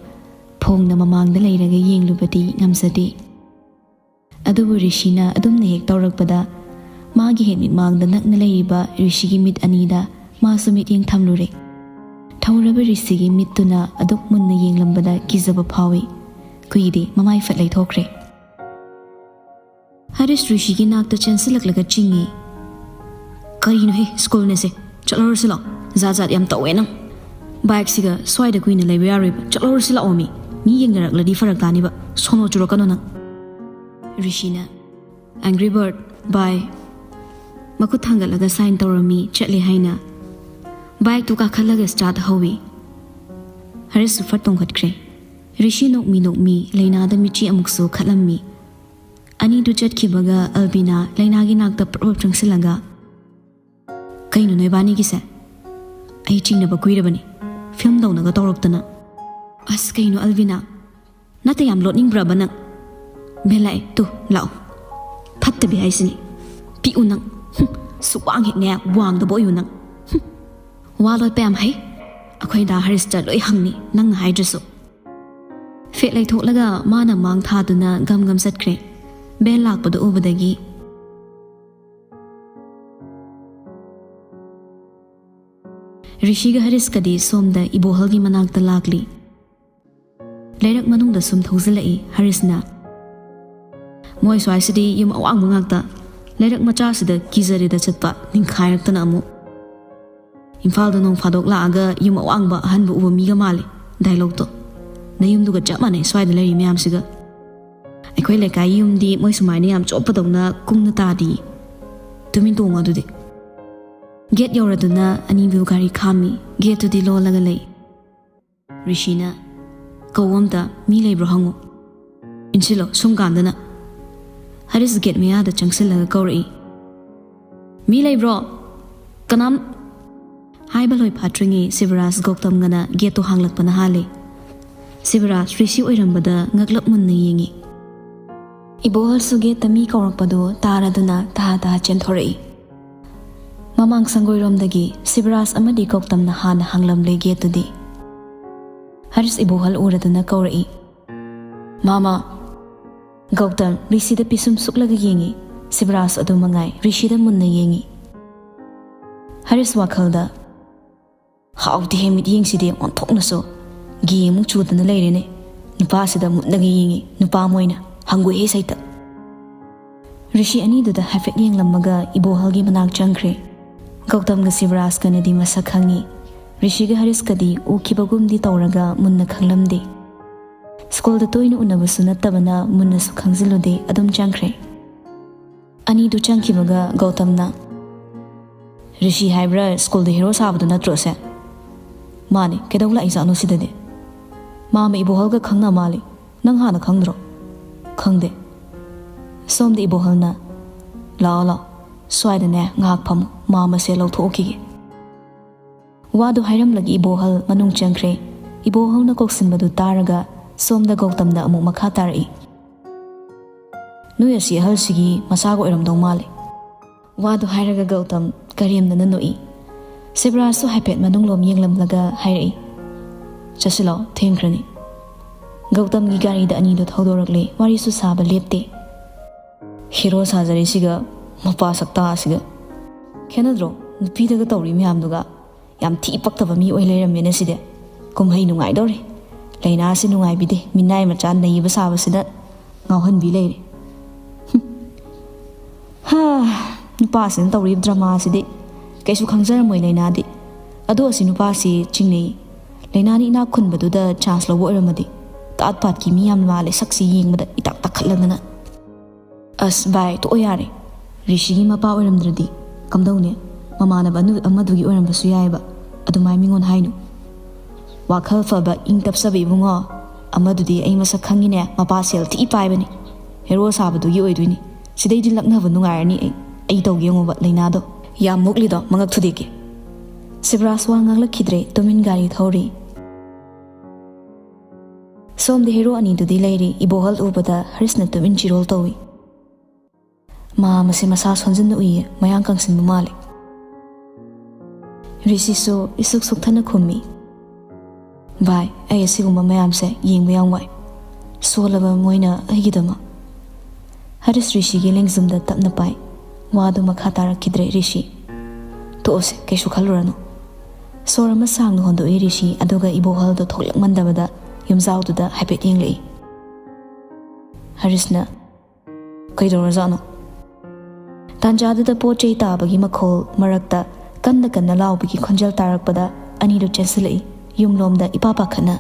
ꯐꯣꯡꯅ ꯃꯃꯥꯡꯗ ꯂꯩꯔꯒ ꯌꯦꯡꯂꯨꯕꯗꯤ ꯉꯝꯖꯗꯦ꯫ ꯑꯗꯨꯕꯨ ꯔꯤꯁꯤꯅ ꯑꯗꯨꯝꯅ ꯍꯦꯛ ꯇꯧꯔꯛꯄꯗ ꯃꯥꯒꯤ ꯍꯦꯛ ꯃꯤꯠꯃꯥꯡꯗ ꯅꯛꯅ ꯂꯩꯔꯤꯕ ꯔꯤꯁꯤꯒꯤ ꯃꯤꯠ ꯑꯅꯤꯗ ꯃꯥꯁꯨ ꯃꯤꯠꯌꯦꯡ ꯊꯝꯂꯨꯔꯦ꯫ ꯊꯧꯔꯕ ꯔꯤꯁꯤꯒꯤ ꯃꯤꯠꯇꯨꯅ ꯑꯗꯨꯛ ꯃꯨꯟꯅ ꯌꯦꯡꯂꯝꯕꯗ ꯀꯤꯖꯕ ꯐꯥꯎꯏ꯫ ꯀꯨꯏꯗꯦ ꯃꯃꯥꯏ ꯐꯠ ꯂꯩꯊꯣꯛꯈ꯭ꯔꯦ꯫ ꯍꯔꯤꯁ ꯔꯤꯁꯤꯒꯤ ꯅꯥꯛꯇ ꯆꯦꯟꯁꯤꯜꯂꯛꯂꯒ ꯆꯤꯡꯏ꯫ "ꯀꯔꯤꯅꯣꯍꯦ ꯁ꯭ꯀꯨꯜꯅꯦꯁꯦ? ꯆꯠꯍꯧꯔꯁꯤ ꯂꯥꯛꯑꯣ꯫ ꯖꯥꯠ ꯖꯥꯠ ꯌꯥꯝ ꯇꯧꯋꯦ ꯅꯪ꯫ ꯕꯥꯏꯛꯁꯤꯒ ꯁ꯭ꯋꯥꯏꯗ ꯀꯨꯏꯅ ꯂꯩꯕ ꯌꯥꯔꯣꯏꯕ꯫ ꯆꯠꯍꯧꯔꯁꯤ ꯂꯥꯛꯑꯣ ꯃꯤ꯫ ꯃꯤ ꯌꯦꯡꯅꯔꯛꯂꯗꯤ ꯐꯔꯛ ꯇꯥꯅꯤꯕ꯫ ꯁꯣꯅꯣ ꯆꯨꯔꯛꯀꯅꯣ ꯅꯪ꯫" ꯔꯤꯁꯤꯅ, "Angry Bird, bye꯫" ꯃꯈꯨꯠ ꯊꯥꯡꯒꯠꯂꯒ ꯁꯥꯏꯟ ꯇꯧꯔꯝꯃꯤ ꯆꯠꯂꯦ ꯍꯥꯏꯅ꯫ ꯕꯥꯏꯛꯇꯨ ꯀꯥꯈꯠꯂꯒ ꯁ꯭ꯇꯥꯔꯠ ꯍꯧꯏ꯫ ꯍꯔꯤꯁꯁꯨ ꯐꯠ ꯇꯣꯡꯈꯠꯈ꯭ꯔꯦ꯫ ꯔꯤꯁꯤ ꯅꯣꯛꯃꯤ ꯅꯣꯛꯃꯤ ꯂꯩꯅꯥꯗ ꯃꯤꯠꯆꯤ ꯑꯃꯨꯛꯁꯨ ꯈꯠꯂꯝꯃꯤ꯫ ꯑꯅꯤꯗꯨ ꯆꯠꯈꯤꯕꯒ ꯑꯜꯕꯤꯅꯥ ꯂꯩꯅꯥꯒꯤ ꯅꯥꯛꯇ ꯄ꯭ꯔꯞ ꯄ꯭ꯔꯞ ꯆꯪꯁꯤꯜꯂꯒ, "ꯀꯩꯅꯣ ꯅꯣꯏꯕꯥꯅꯤꯒꯤꯁꯦ? ꯑꯩ ꯆꯤꯡꯅꯕ ꯀꯨꯏꯔꯕꯅꯤ꯫ ꯐꯤꯂꯝ ꯇꯧꯅꯒ ꯇꯧꯔꯛꯇꯅ꯫" "ꯑꯁ ꯀꯩꯅꯣ ꯑꯜꯕꯤꯅꯥ? ꯅꯠꯇ ꯌꯥꯝ ꯂꯣꯠꯅꯤꯡꯕ꯭ꯔꯕ ꯅꯪ?" "ꯕꯦꯟ ꯂꯥꯛꯑꯦ, ꯇꯨ ꯂꯥꯛꯑꯣ꯫ ꯐꯠꯇꯕꯤ ꯍꯥꯏꯁꯤꯅꯤ꯫ ꯄꯤꯛꯎ ꯅꯪ꯫ ꯍꯨꯝ, ꯁꯨꯛꯋꯥꯡ ꯍꯦꯛꯅꯦ ꯋꯥꯡꯗꯕ ꯑꯣꯏꯌꯨ ꯅꯪ꯫ ꯍꯨꯝ, ꯋꯥ ꯂꯣꯠꯄ ꯌꯥꯝ ꯍꯩ꯫ ꯑꯩꯈꯣꯏ ꯗꯥ ꯍꯔꯤꯁꯇ ꯂꯣꯏ ꯍꯪꯅꯤ ꯅꯪꯅ ꯍꯥꯏꯗ꯭ꯔꯁꯨ꯫" ꯐꯦꯠ ꯂꯩꯊꯣꯛꯂꯒ ꯃꯥꯅ ꯃꯥꯡ ꯊꯥꯗꯨꯅ ꯒꯝ ꯒꯝ ꯆꯠꯈ꯭ꯔꯦ꯫ ꯕꯦꯟ ꯂꯥꯛꯄꯗꯨ ꯎꯕꯗꯒꯤ꯫ ꯔꯤꯁꯤꯒ ꯍꯔꯤꯁꯀꯗꯤ ꯁꯣꯝꯗ ꯏꯕꯣꯍꯜꯒꯤ ꯃꯅꯥꯛꯇ ꯂꯥꯛꯂꯤ꯫ ꯂꯩꯔꯛ ꯃꯅꯨꯡꯗ ꯁꯨꯝ ꯊꯧꯖꯤꯜꯂꯛꯏ ꯍꯔꯤꯁꯅ꯫ ꯃꯣꯏ ꯁ꯭ꯋꯥꯏꯁꯤꯗꯤ ꯌꯨꯝ ꯑꯋꯥꯡꯕ ꯉꯥꯛꯇ꯫ ꯂꯩꯔꯛ ꯃꯆꯥꯁꯤꯗ ꯀꯤꯖꯔꯦꯗ ꯆꯠꯄ ꯅꯤꯡꯈꯥꯏꯔꯛꯇꯅ ꯑꯃꯨꯛ꯫ ꯏꯝꯐꯥꯜꯗ ꯅꯣꯡ ꯐꯥꯗꯣꯛ ꯂꯥꯛꯑꯒ ꯌꯨꯝ ꯑꯋꯥꯡꯕ ꯑꯍꯟꯕ ꯎꯕ ꯃꯤꯒ ꯃꯥꯜꯂꯤ꯫ ꯗꯥꯏꯂꯣꯛꯇꯣ꯫ ꯅꯌꯨꯝꯗꯨꯒ ꯆꯞ ꯃꯥꯟꯅꯩ ꯁ꯭ꯋꯥꯏꯗ ꯂꯩꯔꯤ ꯃꯌꯥꯝꯁꯤꯒ꯫ ꯑꯩꯈꯣꯏ ꯂꯩꯀꯥꯏꯒꯤ ꯌꯨꯝꯗꯤ ꯃꯣꯏ ꯁꯨꯃꯥꯏꯅ ꯌꯥꯝ ꯆꯣꯞꯄꯗꯧꯅ ꯀꯨꯡꯅ ꯇꯥꯗꯤ꯫ ꯇꯨꯃꯤꯟ ꯇꯣꯡꯉꯣ ꯑꯗꯨꯗꯤ꯫ ꯒꯦꯠ ꯌꯧꯔꯗꯨꯅ ꯑꯅꯤꯗꯨ ꯒꯥꯔꯤ ꯈꯥꯝꯃꯤ꯫ ꯒꯦꯠꯇꯨꯗꯤ ꯂꯣꯜꯂꯒ ꯂꯩ꯫ ꯔꯤꯁꯤꯅ, "ꯀꯧ ꯑꯝꯇ, ꯃꯤ ꯂꯩꯕ꯭ꯔꯣ ꯍꯪꯉꯨ꯫ ꯏꯟꯁꯤꯜꯂꯣ ꯁꯨꯝ ꯀꯥꯟꯗꯅ꯫" ꯍꯔꯤꯁ ꯒꯦꯠ ꯃꯌꯥꯗ ꯆꯪꯁꯤꯜꯂꯒ ꯀꯧꯔꯛꯏ, "ꯃꯤ ꯂꯩꯕ꯭ꯔꯣ? ꯀꯅꯥꯝ?" ꯍꯥꯏꯕ ꯂꯣꯏ ꯐꯥꯠꯇ꯭ꯔꯤꯉꯩ ꯁꯤꯕꯔꯥꯖ ꯒꯧꯇꯝꯒꯅ ꯒꯦꯠꯇꯨ ꯍꯥꯡꯂꯛꯄꯅ ꯍꯥꯜꯂꯤ꯫ ꯁꯤꯕꯔꯥꯖ ꯔꯤꯁꯤ ꯑꯣꯏꯔꯝꯕꯗ ꯉꯛꯂꯞ ꯃꯨꯟꯅ ꯌꯦꯡꯉꯤ꯫ ꯏꯕꯣꯍꯜꯁꯨ ꯒꯦꯠꯇ ꯃꯤ ꯀꯧꯔꯛꯄꯗꯨ ꯇꯥꯔꯗꯨꯅ ꯇꯍꯥ ꯇꯍꯥ ꯆꯦꯟꯊꯣꯔꯛꯏ꯫ ꯃꯃꯥꯡ ꯁꯪꯒꯣꯏꯔꯣꯝꯗꯒꯤ ꯁꯤꯕꯔꯥꯖ ꯑꯃꯗꯤ ꯒꯧꯇꯝꯅ ꯍꯥꯟꯅ ꯍꯥꯡꯂꯝꯂꯦ ꯒꯦꯠꯇꯨꯗꯤ꯫ ꯍꯔꯤꯁ ꯏꯕꯣꯍꯜ ꯎꯔꯗꯨꯅ ꯀꯧꯔꯛꯏ, "ꯃꯥꯃ!" ꯒꯧꯇꯝ ꯔꯤꯁꯤꯗ ꯄꯤꯁꯨꯝ ꯁꯨꯛꯂꯒ ꯌꯦꯡꯉꯤ꯫ ꯁꯤꯕꯔꯥꯖ ꯑꯗꯨ ꯃꯉꯥꯏ ꯔꯤꯁꯤꯗ ꯃꯨꯟꯅ ꯌꯦꯡꯉꯤ꯫ ꯍꯔꯤꯁ ꯋꯥꯈꯜꯗ, "ꯍꯥꯎꯇꯦꯍꯦ ꯃꯤꯠꯌꯦꯡꯁꯤꯗꯤ ꯑꯣꯟꯊꯣꯛꯅꯁꯨ꯫ ꯒꯦ ꯑꯃꯨꯛ ꯆꯨꯗꯅ ꯂꯩꯔꯦꯅꯦ꯫ ꯅꯨꯄꯥꯁꯤꯗ ꯃꯨꯠꯅꯒ ꯌꯦꯡꯉꯤ, ꯅꯨꯄꯥ ꯑꯃ ꯑꯣꯏꯅ꯫ ꯍꯪꯒꯣꯏꯍꯦ ꯁꯩꯇ!" ꯔꯤꯁꯤ ꯑꯅꯤꯗꯨꯗ ꯍꯥꯏꯐꯦꯠ ꯌꯦꯡꯂꯝꯃꯒ ꯏꯕꯣꯍꯜꯒꯤ ꯃꯅꯥꯛ ꯆꯪꯈ꯭ꯔꯦ꯫ ꯒꯧꯇꯝꯒ ꯁꯤꯕꯔꯥꯖꯀꯅꯗꯤ ꯃꯁꯛ ꯈꯪꯉꯤ꯫ ꯔꯤꯁꯤꯒ ꯍꯔꯤꯁꯀꯗꯤ ꯎꯈꯤꯕꯒꯨꯝꯗꯤ ꯇꯧꯔꯒ ꯃꯨꯟꯅ ꯈꯪꯂꯝꯗꯦ꯫ ꯁ꯭ꯀꯨꯜꯗ ꯇꯣꯏꯅ ꯎꯅꯕꯁꯨ ꯅꯠꯇꯕꯅ ꯃꯨꯟꯅꯁꯨ ꯈꯪꯖꯤꯜꯂꯨꯗꯦ, ꯑꯗꯨꯝ ꯆꯪꯈ꯭ꯔꯦ꯫ ꯑꯅꯤꯗꯨ ꯆꯪꯈꯤꯕꯒ ꯒꯧꯇꯝꯅ, "ꯔꯤꯁꯤ ꯍꯥꯏꯕ꯭ꯔꯥ ꯁ꯭ꯀꯨꯜꯗ ꯍꯦꯔꯣ ꯁꯥꯕꯗꯨ ꯅꯠꯇ꯭ꯔꯣ ꯁꯦ?" "ꯃꯥꯅꯦ, ꯀꯩꯗꯧ ꯂꯥꯛꯏꯖꯥꯠꯅꯣ ꯁꯤꯗꯗꯤ?" "ꯃꯥꯃ ꯏꯕꯣꯍꯜꯒ ꯈꯪꯅ ꯃꯥꯜꯂꯤ꯫ ꯅꯪ ꯍꯥꯟꯅ ꯈꯪꯗ꯭ꯔꯣ?" "ꯈꯪꯗꯦ꯫" ꯁꯣꯝꯗ ꯏꯕꯣꯍꯜꯅ, "ꯂꯥꯛꯑꯣ ꯂꯥꯛꯑꯣ, ꯁ꯭ꯋꯥꯏꯗꯅꯦ ꯉꯥꯏꯍꯥꯛ ꯐꯝꯃꯨ, ꯃꯥꯃꯁꯦ ꯂꯧꯊꯣꯛꯎꯈꯤꯒꯦ꯫" ꯋꯥꯗꯨ ꯍꯥꯏꯔꯝꯂꯒ ꯏꯕꯣꯍꯜ ꯃꯅꯨꯡ ꯆꯪꯈ꯭ꯔꯦ꯫ ꯏꯕꯣꯍꯜꯅ ꯀꯧꯁꯤꯟꯕꯗꯨ ꯇꯥꯔꯒ ꯁꯣꯝꯗ ꯒꯧꯇꯝꯗ ꯑꯃꯨꯛ ꯃꯈꯥ ꯇꯥꯔꯛꯏ, "ꯅꯣꯏ ꯑꯁꯤ ꯑꯍꯜꯁꯤꯒꯤ ꯃꯆꯥꯒ ꯑꯣꯏꯔꯝꯗꯧ ꯃꯥꯜꯂꯤ꯫" ꯋꯥꯗꯨ ꯍꯥꯏꯔꯒ ꯒꯧꯇꯝ ꯀꯔꯦꯝꯅꯅ ꯅꯣꯛꯏ꯫ ꯁꯤꯕꯔꯥꯖꯁꯨ ꯍꯥꯏꯐꯦꯠ ꯃꯅꯨꯡꯂꯣꯝ ꯌꯦꯡꯂꯝꯂꯒ ꯍꯥꯏꯔꯛꯏ, "ꯆꯠꯁꯤꯜꯂꯣ, ꯊꯦꯡꯈ꯭ꯔꯅꯤ꯫" ꯒꯧꯇꯝꯒꯤ ꯒꯥꯔꯤꯗ ꯑꯅꯤꯗꯨ ꯊꯧꯗꯣꯔꯛꯂꯦ꯫ ꯋꯥꯔꯤꯁꯨ ꯁꯥꯕ ꯂꯦꯞꯇꯦ꯫ "ꯍꯦꯔꯣ ꯁꯥꯖꯔꯤꯁꯤꯒ ꯃꯄꯥ ꯁꯛꯇꯥꯁꯤꯒ꯫ ꯈꯦꯠꯅꯗ꯭ꯔꯣ ꯅꯨꯄꯤꯗꯒ ꯇꯧꯔꯤ ꯃꯌꯥꯝꯗꯨꯒ?" ꯌꯥꯝ ꯊꯤ ꯄꯛꯇꯕ ꯃꯤ ꯑꯣꯏ ꯂꯩꯔꯝꯃꯦꯅꯦ ꯁꯤꯗꯤ꯫ ꯀꯨꯝꯍꯩ ꯅꯨꯡꯉꯥꯏꯗꯧꯔꯦ꯫ ꯂꯩꯅꯥꯁꯤ ꯅꯨꯡꯉꯥꯏꯕꯤꯗꯦ, ꯃꯤꯅꯥꯏ ꯃꯆꯥ ꯅꯩꯕ ꯁꯥꯕꯁꯤꯗ ꯉꯥꯎꯍꯟꯕꯤ ꯂꯩꯔꯦ꯫ ꯍꯥ, ꯅꯨꯄꯥꯁꯤꯅ ꯇꯧꯔꯤꯕ ꯗ꯭ꯔꯃꯥꯁꯤꯗꯤ꯫ ꯀꯩꯁꯨ ꯈꯪꯖꯔꯝꯃꯣꯏ ꯂꯩꯅꯥꯗꯤ꯫ ꯑꯗꯣ ꯑꯁꯤ ꯅꯨꯄꯥꯁꯤ ꯆꯤꯡꯅꯩ꯫ ꯂꯩꯅꯥꯅ ꯏꯅꯥꯛ ꯈꯨꯟꯕꯗꯨꯗ ꯆꯥꯟꯁ ꯂꯧꯕ ꯑꯣꯏꯔꯝꯃꯗꯤ ꯇꯥꯠ ꯄꯥꯠꯀꯤ ꯃꯤ ꯌꯥꯝ ꯃꯥꯜꯂꯦ, ꯁꯛꯁꯤ ꯌꯦꯡꯕꯗ ꯏꯇꯥꯛ ꯇꯥꯈꯠꯂꯗꯅ꯫ ꯑꯁ ꯚꯥꯏ, ꯇꯣꯛꯑꯣ ꯌꯥꯔꯦ꯫ ꯔꯤꯁꯤꯒꯤ ꯃꯄꯥ ꯑꯣꯏꯔꯝꯗ꯭ꯔꯗꯤ ꯀꯝꯗꯧꯅꯤ? ꯃꯃꯥꯟꯅꯕ ꯑꯅꯨ-, ꯑꯃꯗꯨꯒꯤ ꯑꯣꯏꯔꯝꯕꯁꯨ ꯌꯥꯏꯑꯕ꯫ ꯑꯗꯨꯃꯥꯏ ꯃꯤꯉꯣꯟ ꯍꯥꯏꯅꯨ꯫ ꯋꯥꯈꯜ ꯐꯕ, ꯏꯪ ꯇꯞꯆꯕ ꯏꯕꯨꯡꯉꯣ꯫ ꯑꯃꯗꯨꯗꯤ ꯑꯩ ꯃꯁꯛ ꯈꯪꯉꯤꯅꯦ, ꯃꯄꯥ ꯁꯦꯜ ꯊꯤ ꯄꯥꯏꯕꯅꯤ꯫ ꯍꯦꯔꯣ ꯁꯥꯕꯗꯨꯒꯤ ꯑꯣꯏꯗꯣꯏꯅꯤ꯫ ꯁꯤꯗꯩꯗꯤ ꯂꯛꯅꯕ ꯅꯨꯡꯉꯥꯏꯔꯅꯤ ꯑꯩ꯫ ꯑꯩ ꯇꯧꯒꯦ ꯌꯦꯡꯉꯣꯕ ꯂꯩꯅꯥꯗꯣ꯫ ꯌꯥꯝ ꯃꯨꯛꯂꯤꯗꯣ, ꯃꯉꯛ ꯊꯨꯗꯦꯛꯀꯦ꯫ ꯁꯤꯕꯔꯥꯖ ꯋꯥ ꯉꯥꯡꯂꯛꯈꯤꯗ꯭ꯔꯦ, ꯇꯨꯃꯤꯟ ꯒꯥꯔꯤ ꯊꯧꯔꯤ꯫ ꯁꯣꯝꯗ ꯍꯦꯔꯣ ꯑꯅꯤꯗꯨꯗꯤ ꯂꯩꯔꯤ꯫ ꯏꯕꯣꯍꯜ ꯎꯕꯗ ꯍꯔꯤꯁꯅ ꯇꯨꯃꯤꯟ ꯆꯤꯔꯣꯜ ꯇꯧꯏ꯫ ꯃꯥ ꯃꯁꯤ ꯃꯁꯥ ꯁꯣꯟꯖꯤꯟꯅ ꯎꯏꯌꯦ, ꯃꯌꯥꯡ ꯀꯪꯁꯤꯟꯕ ꯃꯥꯜꯂꯦ꯫ ꯔꯤꯁꯤꯁꯨ ꯏꯁꯨꯛ ꯁꯨꯛꯊꯅ ꯈꯨꯝꯃꯤ, "ꯚꯥꯏ, ꯑꯩ ꯑꯁꯤꯒꯨꯝꯕ ꯃꯌꯥꯝꯁꯦ ꯌꯦꯡꯕ ꯌꯥꯝ ꯋꯥꯏ꯫ ꯁꯣꯜꯂꯕ ꯃꯣꯏꯅ ꯑꯩꯒꯤꯗꯃꯛ꯫" ꯍꯔꯤꯁ ꯔꯤꯁꯤꯒꯤ ꯂꯦꯡꯖꯨꯝꯗ ꯇꯞꯅ ꯄꯥꯏ꯫ ꯋꯥꯗꯨ ꯃꯈꯥ ꯇꯥꯔꯛꯈꯤꯗ꯭ꯔꯦ ꯔꯤꯁꯤ꯫ "ꯇꯣꯛꯑꯁꯦ, ꯀꯩꯁꯨ ꯈꯜꯂꯨꯔꯅꯨ꯫" ꯁꯣꯔ ꯑꯃ ꯁꯥꯡꯅ ꯍꯣꯟꯗꯣꯛꯏ ꯔꯤꯁꯤ, ꯑꯗꯨꯒ ꯏꯕꯣꯍꯜꯗꯣ ꯊꯣꯛꯂꯛꯃꯟꯗꯕꯗ ꯌꯨꯝꯖꯥꯎꯗꯨꯗ ꯍꯥꯏꯐꯦꯠ ꯌꯦꯡꯂꯛꯏ꯫ ꯍꯔꯤꯁꯅ, "ꯀꯩꯗꯧꯔꯖꯥꯠꯅꯣ?" ꯇꯥꯟꯖꯥꯗꯨꯗ ꯄꯣꯠ ꯆꯩ ꯇꯥꯕꯒꯤ ꯃꯈꯣꯜ ꯃꯔꯛꯇ ꯀꯟꯅ ꯀꯟꯅ ꯂꯥꯎꯕꯒꯤ ꯈꯣꯟꯖꯦꯜ ꯇꯥꯔꯛꯄꯗ ꯑꯅꯤꯗꯨ ꯆꯦꯟꯁꯤꯜꯂꯛꯏ꯫ ꯌꯨꯝꯂꯣꯝꯗ ꯏꯄꯥ ꯄꯥꯈꯠꯅ